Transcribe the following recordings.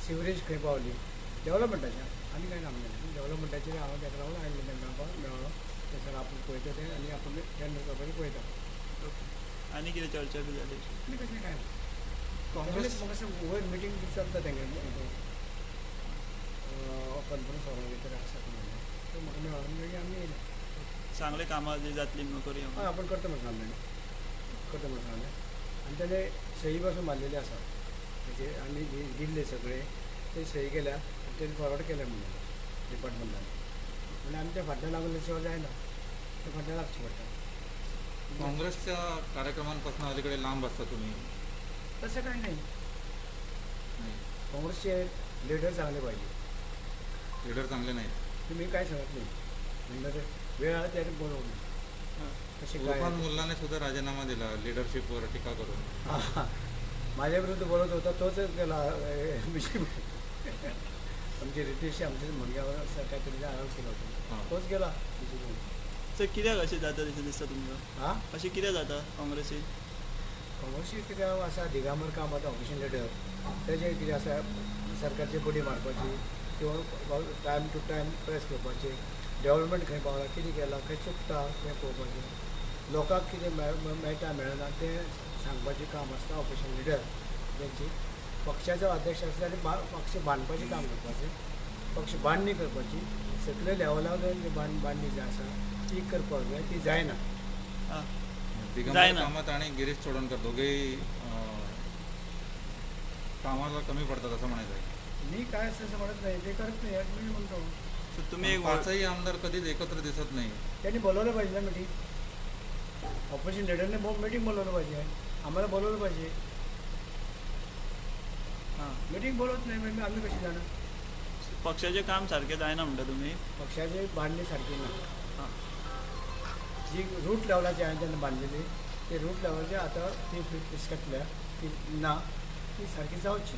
Sewerage खंय पावली डेवलपमेंटाचें आनी कांय काम जालें. डेवलपमेंटाचेर हांव ताका लागून आयिल्लें, मेळपाक मेळ्ळो ते सर आपूण पळयता तें आनी आपूण टेंडर करपाचें पळयता. आनी कितें चर्चा बी जाली? आनी कशें काय काँग्रेस म्हाका वयर मिटींग बी चलता तेंगे कॉन्फरन्स हॉला भितर आसा तें म्हाका मेळ्ळो मागीर आमी येयले. सांगले कामां जी जातली म्हणून करुया. हय, आपूण करता म्हणून सांगलें, करता म्हणून सांगलें आनी तेणें सही पासून मारलेली आसा तेजे आमी दिल्ले सगळे ते सही केल्या आनी तेणें फॉरवर्ड केले म्हणून डिपार्टमेंटान. म्हणजे आमी ते फाटल्यान लागले शिवाय जायना, ते फाटल्यान लागचें पडटा. काँग्रेसच्या कार्यक्रमांपासून अलीकडे लांब असता तुम्ही? तसं काही नाही. काँग्रेसचे लिडर चांगले पाहिजे. लिडर चांगले नाहीत. तुम्ही काय सांगत नाही म्हणजे वेळ आला त्याने बोलवलं कसे काय. उर्फान मुल्लाने सुद्धा राजीनामा दिला लिडरशिपवर टीका करून. माझ्या विरुद्ध बोलत होता तोच गेला. आमचे रितेश आमच्या मुलग्यावर असं काहीतरी आरोप केला होता, तोच गेला. सर कित्याक अशें जाता अशें दिसता तुमकां? हां, अशें कित्याक जाता काँग्रेसीन? काँग्रेसीन कित्याक आसा दिगंबर कामत ऑपोजिशन लिडर तेजें कितें आसा सरकारची बडी मारपाची किंवा टायम टू टायम प्रेस करपाची, डेवलपमेंट खंय पावला, कितें केलां, खंय चुकता तें पळोवपाचें, लोकांक कितें मेळटा मेळना तें सांगपाचें काम आसता ऑपोजिशन लिडर तेंची. पक्षाचो अध्यक्ष आसता आनी पक्ष बांदपाचें काम करपाचें, पक्ष बांदणी करपाची, सगळे लेवलार जी बांदणी जी आसा ती करपाक जाय, ती जायना. दिगंबर कामत आणि गिरीश चोडणकर दोघेही कामाला कमी पडतात असं म्हणायचं आहे. मी काय असं म्हणत नाही, ते करत नाही मी म्हणतो. तुम्ही पाचही आमदार कधीच एकत्र दिसत नाही. त्यांनी बोलवलं पाहिजे ना मिटिंग, ऑपोजिशन लिडरने मिटिंग बोलवलं पाहिजे, आम्हाला बोलवलं पाहिजे. हां, मिटिंग बोलवत नाही म्हणजे आम्ही कशी जाणार? पक्षाचे काम सारखे जायना म्हणटा तुम्ही? पक्षाची बांधणी सारखी ना. हां, जी रूट लेवलाची हांवें जेन्ना बांदलेली ते रूट लेवलाची आतां ती फिसकटल्या, ती ना, ती सारकी जावची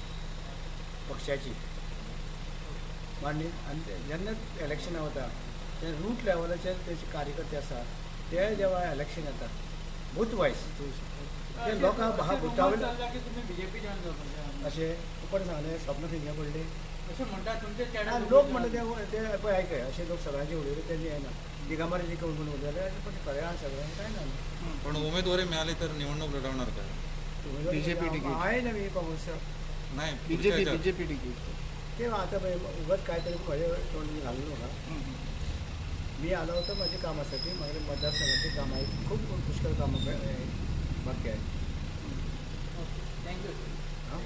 पक्षाची बांदणी. आनी जेन्ना इलेक्शनां वता ते रूट लेवलाचेर तेजे कार्यकर्ते आसा ते जेव्हा इलेक्शन येता बूथ वायज ते लोकांक बुथावयले अशें कोण सांगलें स्वप्न खंयचें पडलें लोक म्हणटा ते पळय आयकय अशे लोक सगळ्यांचे उलयले तेजे येना दिगंबराचे कोण कोण उलयले अशें पण खरें आसा सगळें काय ना. पण उमेदवारी मिळाली तर निवडणूक लढवणार काय? बीजेपी तिकीट आहे ना मी काँग्रेस नाही, बीजेपी बीजेपी तिकीट ते आता उगाच काहीतरी माझ्या तोंड घालू नका. मी आलो होतो माझ्या कामासाठी, माझ्या मतदारसंघाचे काम आहे, खूप पुष्कळ कामं बाकी आहेत. Thank you. हां,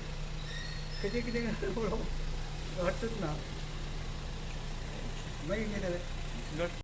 किती किती वाटतच ना मागीर कितें.